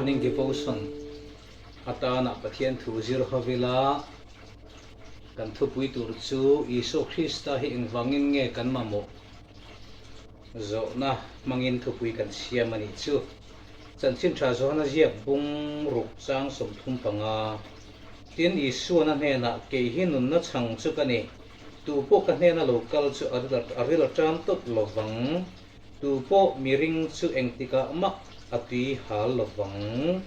Morning Devotion atana Pathian thu zir ho ila kan thupui tur chu Isua Krista hi engvangin nge kan mamawh zawhna hmangin thupui kan siam a nih chu. Chanchin tha Johana ziak bung ruk chang 35. Tin, Isuan a hnenah, Kei hi nunna chhang chu ka ni. Tu pawh ka hnena lo kal chu a ril a tan tawp lo vang. Tu pawh miring chu engtikah mah a tui hal lo vang.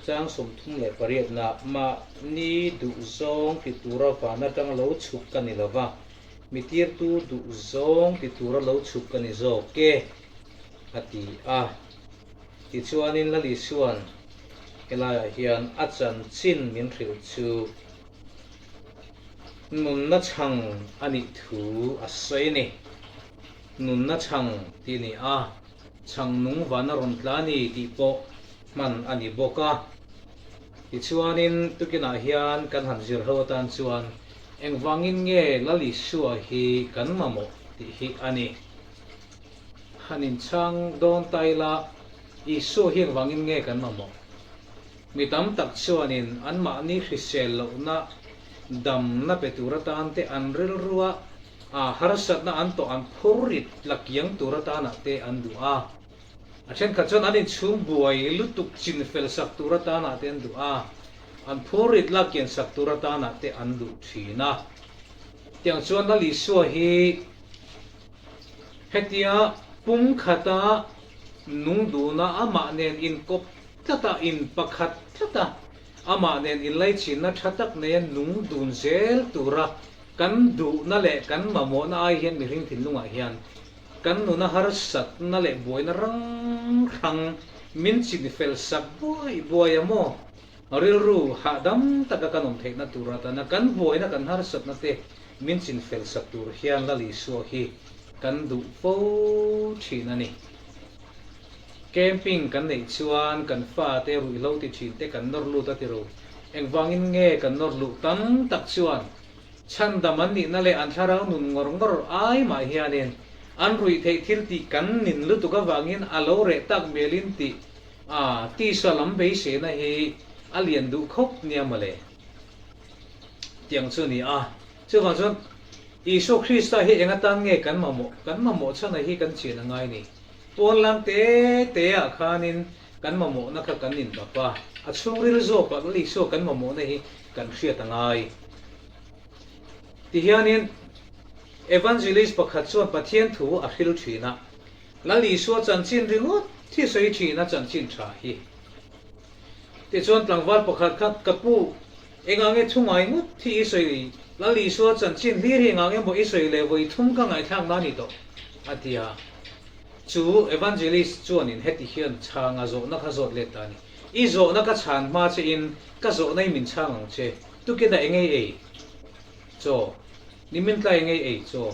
Chang 38 na, Mahni duhzawng ti tura van atang lo chhuk ka ni lo va, mi tirtu duhzawng ti tura lo chhuk ka ni zawk e, a ti a. Tichuanin Lal Isua'n helaiah hian a chanchin min hrilh chu nunna chhang a nih thu a sawi a ni. Nunna chhang tih a ni a, chhang nung vana rawn tla a ni tih pawh hman a ni bawk a. Tichuanin tukinah hian kan han zir ho atan chuan engvangin nge Lal Isua hi kan mamawh tih hi a ni. Han inchhang dawn ta ila, Isua hi engvangin nge kan mamawh? Mi tam tak chuanin anmahni hrisel lohna damna pe tur atan te an rilrua a harsatna an tawh an phur rit la kiang tur atanah te an duh a. A thenkhat chuan an inchhung buai lutuk chin fel sak tur atanah te an duh a, an phur rit la kian sak tur atanah te an duh thin a. Tiang chuan Lal Isua hi hetia pumkhata nung duna amah nen inkawp tlat a, in pakhat tlat a, amah nen inlaichinna tha tak neia nung dun zel tura kan duhna leh kan mamawhna ai hian mihring thinlungah hian kan nuna harsatna leh buaina rang hrang min chinfel sak buai buai a maw? Rilru hahdam taka kan awm theihna tur atana kan buaina kan harsatna te min chinfel sak tur hian Lal Isua hi kan duh fo thin a ni. Camping kan neih chuan kan fate ruihhlo ti thin te kan nawr lut a ti ro. Engvangin nge kan nawr luh tam tak chuan chhandam an nihna leh an thlarau nun ngawr ngawr ai mah hianin an ruih theih thil tih kan nin lutuk avangin a lo reh tak melin tih a tisa lam beiseina hi a lian duh khawp nia mawle. Tiang chu a ni a. Chuvang chuan Isua Krista hi eng atan nge kan mamawh? Kan mamawh chhan a hi kan chian a ngai ni. Pawn lang te te ah khanin kan mamawhna kha kan indap a, a chhungril zawkah Lal Isua kan mamawhna hi kan hriat a ngai. Tihianin Evangelist pakhat chuan Pathian thu a hril thin a, Lal Isua chanchin ringawt hi sawi thin a chanchin tha hi. Tichuan tlangval pakhat kha ka pu Engah nge thu ngai ngawt hi i sawi? Lal Isua chanchin hlir hi engah nge maw i sawi le vawi thum ka ngaihthlak na ni tawh? a ti a. Chu evangelist chuanin heti hian chhanga zawhna kha zawt let ta a ni. I zawhna ka chhan hma che in ka zawhna i min chhang ang che. Tukin ah engei ei chaw? Nimin tlai engei ei chaw?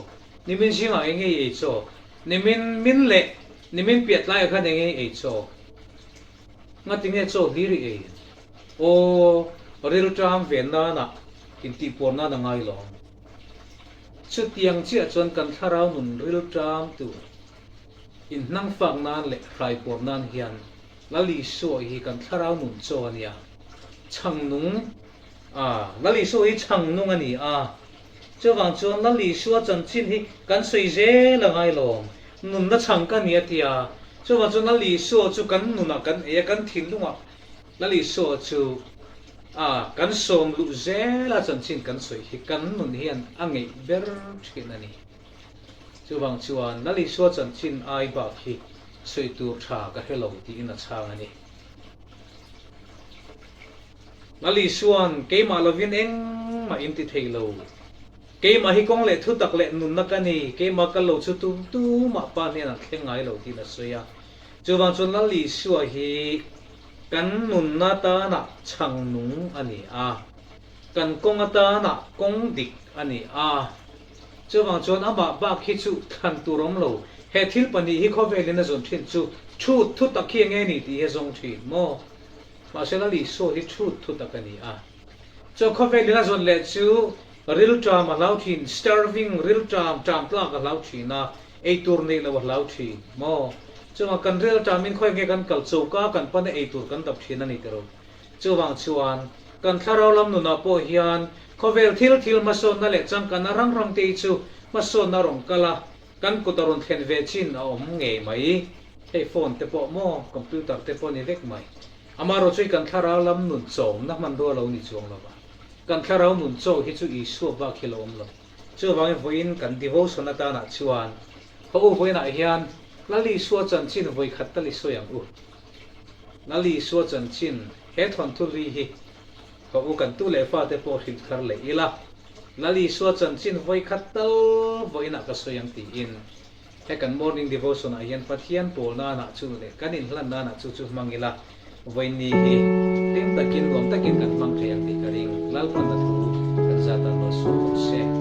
Nimin zingah engei ei chaw? Nimin min leh nimin piah tlaiah khan engei ei chaw? Ngatinge chaw hlir i ei? Aw, rilṭam ve nanah intihpuar nan a ngai lo ang. Chutiang chiah chuan kan thlarau nun rilṭam tur inhnangfak nan leh hraipuar nan hian Lal Isua hi kan thlarau nun chaw a nia. Chhangnung a, Lal Isua hi chhangnung a ni a. Chuvang chuan Lal Isua chanchin hi kan sawi zel a ngai lo. Nunna chhang ka ni a ti a. Chuvang chuan Lal Isua chu kan nunah kan ei a, kan thinlungah Lal Isua chu a kan sawm luh zel a chanchin kan sawi hi kan nun hian a ngeih ber thin a ni. Chuvang chuan Lal Isua chanchin ai bak hi sawi tur tha ka hre lo tiin a chhang a ni. Lal Isua'n keimah lovin engmah in ti thei lo. Keimah hi kawng leh thutak leh nunna ka ni, keimah kal lo chu tu tumah Pa hnenah thleng ngai lo tiin a sawi a. Chuvang chuan Lal Isua hi kan nunna tanah chhang nung a ni a, kan kawng atanah kawng dik a ni a. Chuvang chuan amah bak hi chu thlan tur awm lo. He thil pahnih hi khawvelin a zawn thin chu thu thutak hi enge ni tih hi a zawng thin maw? Mahse Lal Isua hi thu thutak a ni a. Chuan khawvelin a zawn leh chu rilṭam a hlau thin, starving, rilṭam, ṭam tlak a hlau thin a, eitur neih loh a hlau thin maw? Chuvang kan rel tamin khawi nge kan kal choka kan pana ei tur kan dap thin a ni tiro. Chuvang chuan kan thlarau lam nunah pawh hian khawvel thil thil hmasawnna leh changkanna rang rang te hi chu hmasawnna rawn kal a, kan kut a rawn thlen ve chin a awm ngei mai. Hei phone te pawh maw computer te pawh ni vek mai. Amaherawhchu hi kan thlarau lam nun chawmna hmanrua lo ni chuang lova. Kan thlarau nun chaw hi chu Isua bak hi lo awm lo. Chuvangin vawiin kan devotion atanah chuan Haw u vawiinah hian Lal Isua chanchin vawi khat tal i sawi ang u. Lal Isua chanchin he thawnthu hlui hi haw u kan tu leh fate pawh hrilh thar leh ila. Lal Isua chanchin vawi khat tal vawiinah ka sawi ang tiin he kan morning devotion ah hian Pathian pawl nanah chu leh kan inhlan nanah chu chu hmang ila vawiinni hi hlim takin nuam takin kan hmang thei ang tih ka ring. Lalpanna thu kan zat ah malsawm rawh se.